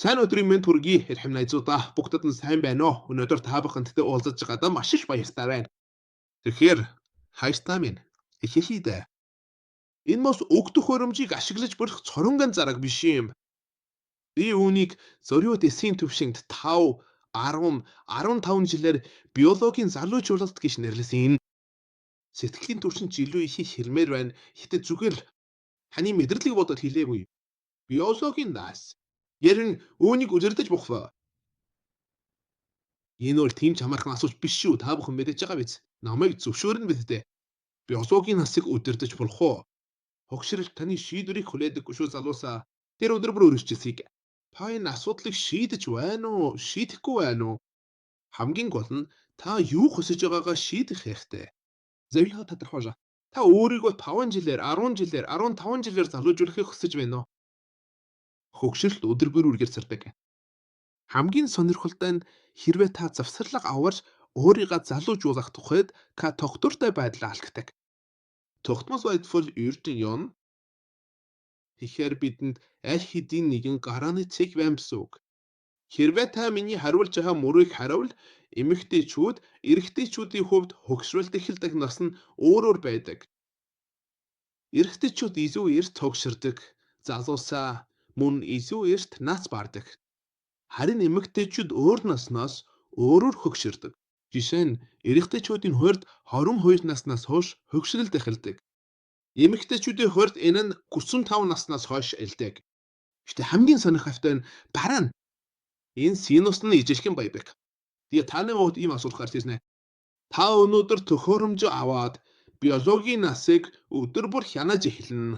Сайн өдрийн мэнд хүргэе, эрхэм найзуудаа. Бүгдэд нь сайн байна уу? Өнөөдөр та бүхэнтэй уулзаж байгаадаа маш их баяртай байна. Тэгэхээр хайртай минь эхэлье дээ. Энэ мос өг төхөөрөмжийг ашиглаж болох цорын ганц арга биш юм. Би үүнийг зориуд эсийн түвшинд 5, 10, 15 жилээр биологийн залуужуулалт гэж нэрлэсэн. Сэтгэлийн түвшинд ч илүү их хэлмээр байна. Гэхдээ зүгээр л таны мэдрэлийг бодоод хэлээгүй. Биологийн нас. Ярин үүнийг удирдаж болох вэ? Энэ бол тийм ч амархан асуулт биш шүү. Та бүхэн мэдэж байгаа биз? Намайг зөвшөөрнө биз дээ. Биологийн насыг удирдаж болох уу? Хөгшрөл таны шийдвэрийг хүлээдэггүй шүү, залуусаа. Тэр өдөр бүр өргөжсийг. Та энэ асуудлыг шийдэж байна уу? Шийдэхгүй байна уу? Хамгийн гол нь та юу хүсэж байгаагаа шийдэх хэрэгтэй. Зорилгоо тодорхойлоо. Та өөрийгөө 5 жилээр, 10 жилээр, 15 жилээр залуужуулахыг хүсэж байна уу? Хөгшрөлт өдөр бүр үргээр сардаг. Хамгийн сонирхолтой нь хэрвээ та завсарлага аваарч өөрийгөө залуужуулах тухайд та тогтвортой байдал алддаг. Тогтмол байдал ердийн юм. Тэгэхээр бидэнд аль хэдийн нэгэн гарааны цэг байна гэсэн үг. Хэрвээ та миний хариулж байгаа мөрийг харавал эмэгтэйчүүд эрэгтэйчүүдийн хувьд хөгшрөлт эхэлдэг нас нь өөрөөр байдаг. Эрэгтэйчүүд илүү эрт хөгшөрдөг, залуусаа мөн илүү эрт нас бардаг. Харин эмэгтэйчүүд өөр наснаас өөрөөр хөгшөрдөг. Жишээ нь, эрэгтэйчүүдийн хувьд 22 наснаас хойш хөгшрөлт эхэлдэг. Эмэгтэйчүүдийн хувьд энэ нь 35 наснаас хойш эхэлдэг. Гэхдээ хамгийн сонирхолтой нь бараа нь энэ синус нь ижлэхэн байдаг. Тэгээ таны хувьд ийм асуулт гарч ирнэ. Та өнөөдөр төхөөрөмжөө аваад биологийн насыг өдөр бүр хянаж эхэлнэ.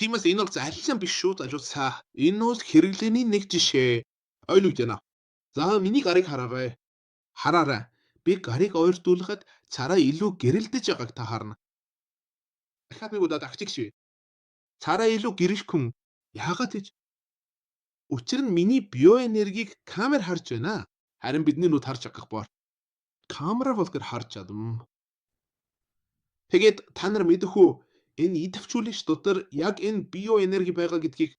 Тиймээс энэ бол зайлшгүй биш шүү, залуусаа. Энэ бол хэрэглээний нэг жишээ. Ойлгож байна. За, миний гарыг хараарай. Хараарай. Би гарыг ойртуулахад царай илүү гэрэлдэж байгааг та харна. Дахиад нэг удаа дагчих шив. Царай илүү гэрэлхэн. Яагаад гэж? Учир нь миний биоэнергийг камер харж байна. Харин бидний нүд харж чадах боор. Камера болохоор харж чадна. Тэгээд та нар мэдэх үү? Энэ идэвхжүүлэгч дотор яг энэ биоэнерги байгаа гэдгийг.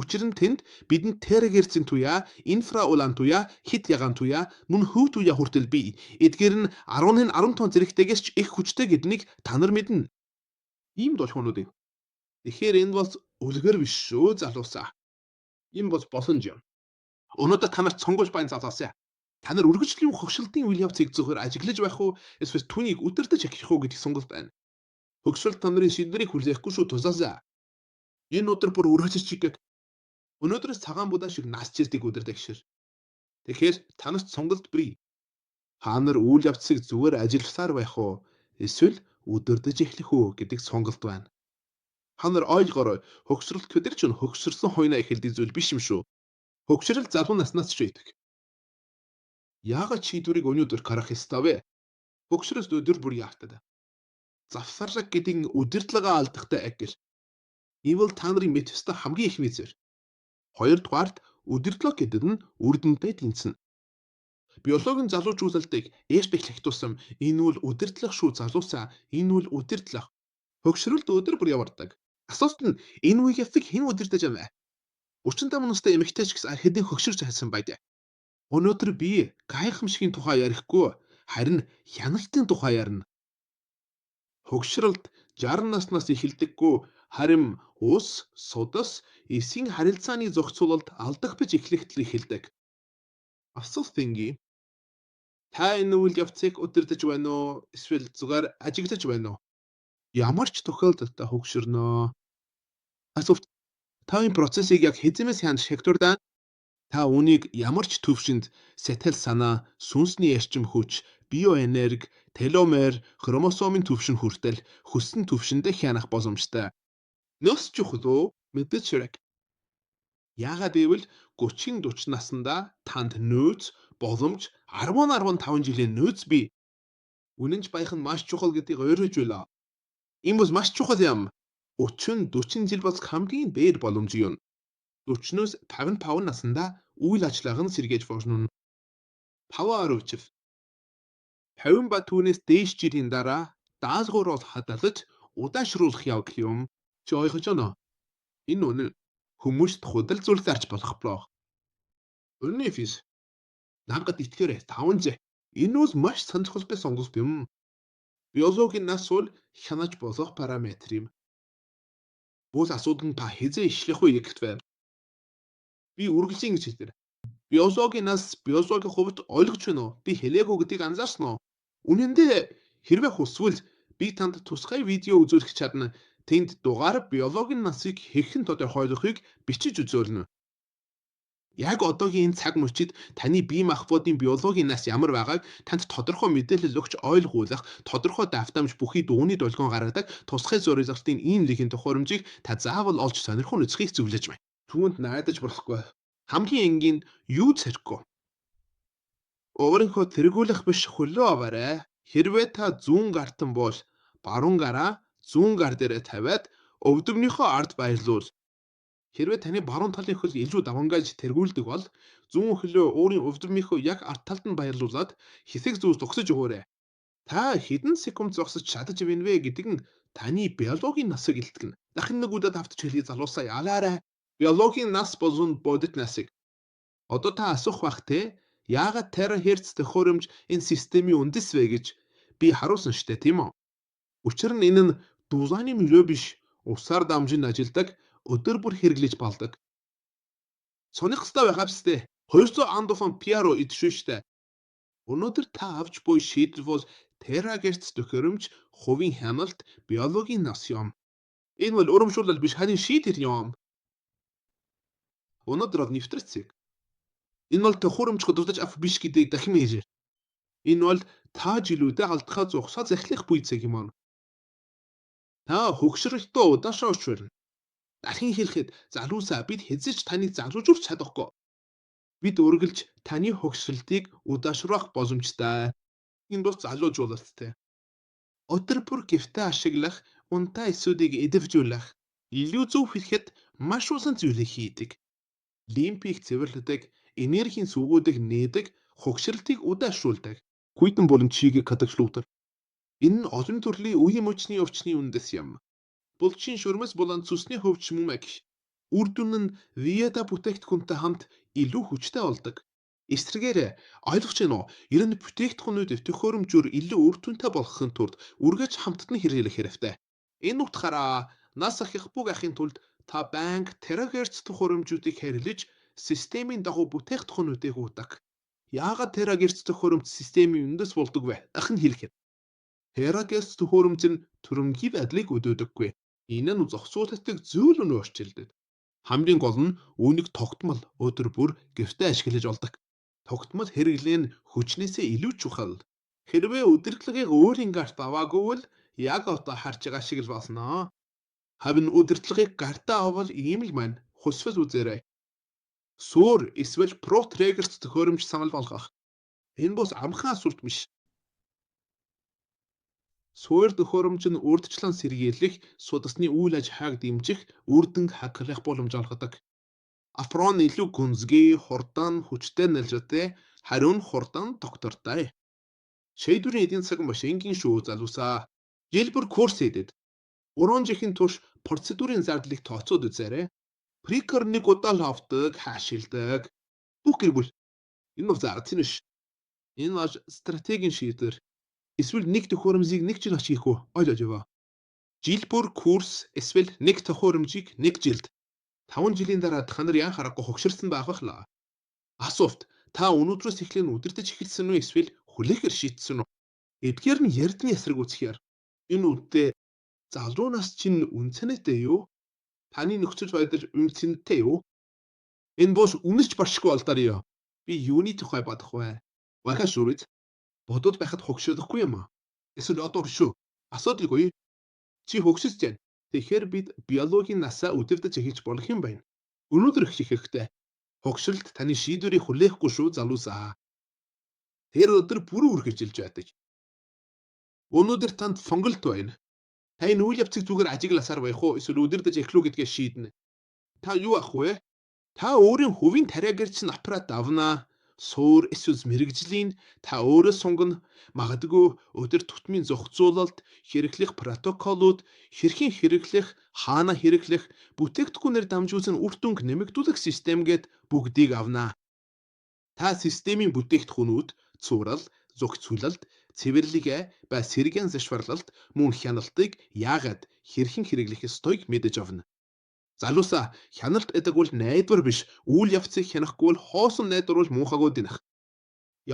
Учир нь тэнд бидэнд терагерцийн туяа, инфраулаан туяа, хэт ягаан туяа, мөн хөв туяа хүртэл бий. Эдгээр нь 11 15 зэрэгтэйгээс ч их хүчтэй гэднийг та нар мэднэ. Ийм долгионууд юм. Тэгэхээр энэ бол үлгэр биш шүү, залуусаа. Энэ бол боломж юм. Өнөөдөр та нарт сонгож байна, залуусаа. Та нар үргэлжлэн хөгшрөлтийн үйл явцыг зөвхөн ажиглаж байх уу эсвэл түүнийг удирдах эхлэх үү гэдэг сонголт байна. Хөгшрөлт та нарын шийдвэрийг хүлээхгүй шүү, тусаасаа. Энэ өдөр бүр өргөжиж чигээг. Өнөөдрөөс цагаан будаа шиг нас чирдэг өдөр дагшир. Тэгэхээр та нарт сонголт бий. Та нар үйл явцыг зүгээр ажилласаар байх уу эсвэл удирдах эхлэх үү гэдэг сонголт байна. Та нар ойлгоорой. Хөгшрөлт гэдэг чинь хөгшөрсөн хойноо эхэлдэг зүйл биш юм шүү. Хөгшрөл залуу наснаас ч байдаг. Яагаад шийдвэрийг өнөөдөр гаргах ёстой вэ? Хөгшрөлт өдөр бүр яалтад. Завсарлага гэдэг нь удирдлагаа алдахтай адил. Энэ бол та нарын мэдэх ёстой хамгийн ихний зүйл. Хоёрдугаарт, удирдлага гэдэг нь үр дүнтэй тэнцэнэ. Биологийн залуучуулалтыг эрт эхлэх тусам энэ үл удирдлага шүү, залуусаа, энэ үл удирдлага. Хөгшрөлт өдөр бүр явардаг. Асуулт нь энэ үеийг явцыг хэн удирдах юм бэ? 35 настай эмэгтэй ч гэсэн аль хэдийн хөгшөрч хайсан байдаг. Өнөөдөр би гайхамшигын тухай ярихгүй, харин хяналтын тухай ярина. Хөгшрөлт 60 наснаас эхэлдэггүй, харин ус, судас, эсийн харилцааны зохицуулалт алдах бич эхлэхэд л эхэлдэг. Асуулт ингийн. Та энэ үйл явцыг удирдах байна уу эсвэл зүгээр ажиглаж байна уу? Ямар ч тохиолдолд та хөгшөрнө. Асуулт: та энэ процессыг яг хэзээ хянах шагтвартай? Та үүнийг ямар ч түвшинд сэтгэл санаа, сүнсний эрчим хүч, биоэнерги, теломер, хромосомын түвшин хүртэл хүссэн түвшиндээ хянах боломжтой. Нөөц чухал уу? Мэдээж хэрэг. Яагаад гэвэл 30 40 наснда танд нөөц, боломж 10 15 жилийн нөөц бий. Үнэн ч байх нь маш чухал гэдгийг ойлгож байлаа. Энэ бол маш чухал юм. 30 40 жил бол хамгийн бээр боломж юм. 40-оос 55 наснда үйл ажиллагаа нь сэргээж болно. 5 орчив 50 ба түүнээс дээш жилийн дараа даалгавар бол хадгалж удаашруулах явдал юм. Чи ойлгож байна уу? Энэ үнэн. Хүмүүст худал зүйл зарж болох. Өнөөфис надад итгээрэй, 500. Энэ бол маш сонирхолтой сонголт юм. Биологийн нас бол хянаж болох параметр юм. Бол асуудал нь та хэзээ эхлэх вэ гэдэгт байна. Би үргэлж ингэж хэлдэг. Биологийн нас биологийн хувьд ойлгож байна уу? Би хэлээгүй гэдгийг анзаарсан уу? Үнэн дээр хэрвээ хүсвэл би танд тусгай видео үзүүлэх чадна. Тэнд дугаар биологийн насыг хэрхэн тодорхойлохыг бичиж үзүүлнэ. Яг одоогийн энэ цаг мөчид таны бие махбодын биологийн нас ямар байгааг танд тодорхой мэдээлэл өгч ойлгуулах тодорхой давтамж бүхий дууны долгион гаргадаг тусгай зориулалтын ийм нэгэн төхөөрөмжийг та заавал олж сонирхон үзэхийг зөвлөж байна. Түүнд найдаж болохгүй. Хамгийн энгийн юу ч хэрэггүй. Өөрийнхөө тэргүүлэх биш хөлөө аваарай. Хэрвээ та зүүн гартан бол баруун гараа зүүн гар дээрээ тавиад өвдөгнийхөө ард баярлуул. Хэрвээ таны баруун талын хөл илүү давамгайлж тэргүүлдэг бол зүүн хөлөө өөрийн өвдөгнийхөө яг ард талд нь баярлуулад хэсэг зүйл зогсож өгөөрэй. Та хэдэн секунд зогсож чадаж байна вэ гэдэг нь таны биологийн насыг илтгэнэ. Дахин нэг удаа давтаж хэлье, залуусаа, ялаарай. Биологийн нас болон бодит насыг. Одоо та асуух бах те, яагаад терахерц төхөөрөмж энэ системийн үндэс вэ гэж би харуулсан штэ, тийм үү? Учир нь энэ нь дузааны нөлөө биш, усаар дамжин ажилладаг, өдөр бүр хэрэглэж болдог. Сонирхолтой байгаа биз дээ. 200 андуфан Пиаро идэшүү штэ. Өнөөдөр та авч буй шийдэл бол терагерц төхөөрөмж, хувийн хяналт, биологийн нас юм. Энэ бол урамшуулал биш, харин шийдэл юм. Өнөөдөр бол нэвтрэлцэг. Энэ бол төхөөрөмж худалдаж авах биш гэдгийг дахин хэлье. Энэ бол та жилүүдэд алдахаа зогсоож эхлэх буй цаг юм. Та хөгшрөлтөө удаашаа учрна. Дахин хэлэхэд, залуусаа, бид хэзээ ч таныг залуужуулж чадахгүй. Бид үргэлж таны хөгшрөлтийг удаашруулах боломжтой. Энэ бол залуужуулалттай. Өдөр бүр гэртээ ашиглах, унтаа эсүүдийг идэвхжүүлэх, илүү зөв хэлэхэд маш олон зүйлийг хийдэг. Лимфийг цэвэрлэдэг, энергийн сүгүүдийг нээдэг, хөгшрөлтийг удаашруулдаг. Хүйтэн болон чигийг хадагшлуудаг. Энэ нь олон төрлийн үеийн мөчний өвчний үндэс юм. Булчин шүрмэс болон цөсний хөвч мөмөг. Үр дүн нь Виета бүтээгдэхүүнтэй хамт илүү хүчтэй болдог. Эсрэгээр, ойлгож байна уу? Ер нь бүтээгдэхүүнүүд төхөөрөмжөөр илүү үр дүнтэй болгохын тулд үргэлж хамтд нь хэрэглэх хэрэгтэй. Энэ утгаараа нас ахих бүх ахын тулд та байнга терагерц төхөөрөмжүүдийг хэрэглэж системийн дагуу бүтээгдэхүүнүүдийг уудаг. Яагаад терагерц төхөөрөмж системийн үндэс болдог вэ? Дахин хэлэхэд терагерц төхөөрөмж нь төрөмгийн байдлыг өдөөдөггүй. Энэ нь зохицуулалтыг зөөлөн өөрчилдөг. Хамгийн гол нь үүнийг тогтмол өдөр бүр гэртээ ашиглаж болдог. Тогтмол хэрэглээ нь хүчнээсээ илүү чухал. Хэрвээ удирдлагыг өөрийн гарт аваагүй бол яг одоо харж байгаа шиг л болно. Харин удирдлагыг гартаа авбал ийм л маань хүсвэл үзээрэй. Суур эсвэл ProTracker төхөөрөмж санал болгох. Энэ бус амархан асуулт биш. Суурь төхөөрөмж нь урьдчилан сэргийлэх, судасны үйл ажиллагааг дэмжих, үр дүнг хангах боломж олгодог. Афрон илүү гүнзгий, хурдан, хүчтэй нэлжтэй, харин хурдан тогтвортой. Шийдвэрийн эдийн засаг маш энгийн шүү, залуусаа. Жил бүр курс хийдэд. 3 жилийн турш процедурын зардлыг тооцоод үзээрэй. Прикер нэг удаа л авдаг, хаашилдаг. Бүх гэр бүл энэ бол зардал биш. Энэ бол стратегийн шийдвэр. Эсвэл нэг төхөөрөмжийг нэг жил ач хийх үү? Ойлгож яваа. Жил бүр курс эсвэл нэг төхөөрөмжийг нэг жилд. 5 жилийн дараа та нар яан харахгүй хогширсан байх лаа. Асуулт: та өнөөдрөөс эхлэн удирдах эхэлсэн үү эсвэл хүлээхээр шийдсэн үү? Эдгээр нь ярдны эсрэг үзэхээр энэ үедээ залуу нас чинь үнэ цэнэтэй юу? Таны нөхцөл байдал үнэ цэнэтэй юу? Энэ бус үнэрч баршгүй болдоор юу? Би юуны тухай бодох вэ? Ваха шүрэж бодод байхад хогшиодохгүй юм аа. Эсвэл одоо шүү. Асуудалгүй. Чи хөгшөж байна. Тэгэхээр бид биологийн насаа үдирдэж эхэлж болох юм байна. Өнөөдөр эхлэх хэрэгтэй. Хогшилт таны шийдвэрийг хүлээхгүй шүү, залуусаа. Тэр өдөр бүрэн үргэлжилж байдаг. Өнөөдөр танд сонголт байна. Та энэ үйл явцыг зүгээр ажигласаар байх уу эсвэл удирдах эхлүү гэдгээ шийднэ. Та юу авах вэ? Та өөрийн хувийн тариа гэрчин аппарат авнаа. Суур эсвэл мэргэжлийн та өөрөө сонгоно. Магадгүй өдөр тутмын зохицуулалт, хэрэглэх протоколууд, хэрхэн хэрэглэх, хаана хэрэглэх, бүтээгдэхүүнээр дамжуулсан үр дүнг нэмэгдүүлэх систем гээд бүгдийг авнаа. Та системийн бүтээгдэхүүнүүд, цуврал, зохицуулалт, цэвэрлэгээ ба сэргээн завсарлалт мөн хяналтыг яагаад, хэрхэн хэрэглэх ёстойг мэдэж авна. Залуусаа, хяналт гэдэг бол найдвар биш, үйл явцыг хянахгүй бол хоосон найдвар бол муухайгүй дэнэх.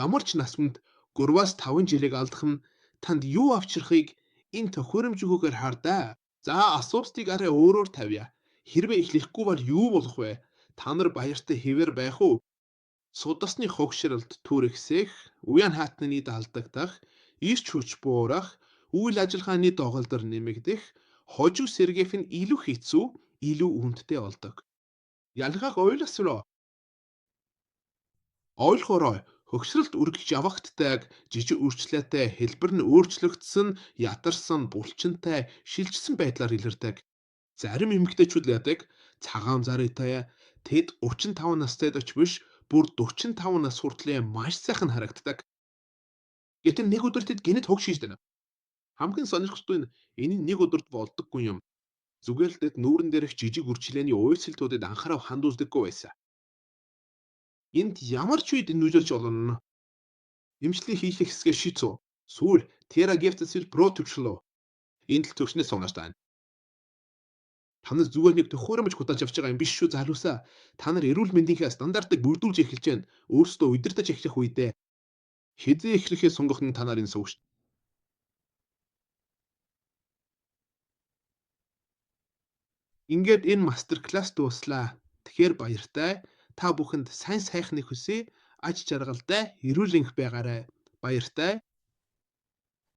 Ямар ч нас хүнд 3-5 жилийг алдах нь танд юу авчрахыг энэ төхөөрөмжөөр хар даа. За, асуултыг арай өөрөөр тавья. Хэрвээ эхлэхгүй бол юу болох вэ? Та нар баяртай хэвээр байх уу? Судасны хогширалд түрэгсэх, уян хатны алдагдах, эрч хүч буурах, үйл ажиллагааны доголдор нэмэгдэх, хожуу сэргээх нь илүү хэцүү, илүү үнэтэй болдог. Ялгааг ойлгосроо. Ойлгоорой. Хөгшрөлт үргэлж явагддаг, жижиг өөрчлөлттэй, хэлбэр нь өөрчлөгдсөн, ядарсан, булчинтай, шилжсэн байдлаар илэрдэг. Зарим эмэгтэйчүүд яадаг цагаан зарытай, тэд 35 настай ч биш, бүр 45 нас хүртлээр маш сайхан харагддаг. Гэтэл нэг өдөр тэд гэнэт хөгшийждэг. Хамгийн сонирхолтой нь энэ нь нэг өдөрт болдоггүй юм. Зүгээр л тэд нүүрэн дээрх жижиг үрчлээний уйсалтуудад анхаарал хандуулдаггүй байсан. Энд ямар ч үед нөлөөлж болно. Эмчилгээ хийх хэсгээ шийцүү. Сүүл Therageftsel Pro төвчлөө. Энд л төвшнөөс сунаж байна. Та нар зүгээр нэг төхөөрөмж худалдаж авч байгаа юм биш шүү, залуусаа. Та нар эрүүл мэндийнхээ стандартыг бүрдүүлж эхэлж байна. Өөрсдөө удирдах эхлэх үедээ хэзээ эхлэхээ сонгох нь та нарын сувг. Ингээд энэ мастер класс дууслаа. Тэгэхээр баяртай. Та бүхэнд сайн сайхныг хүсье. Аж жаргалтай, эрүүл энх байгаарай. Баяртай.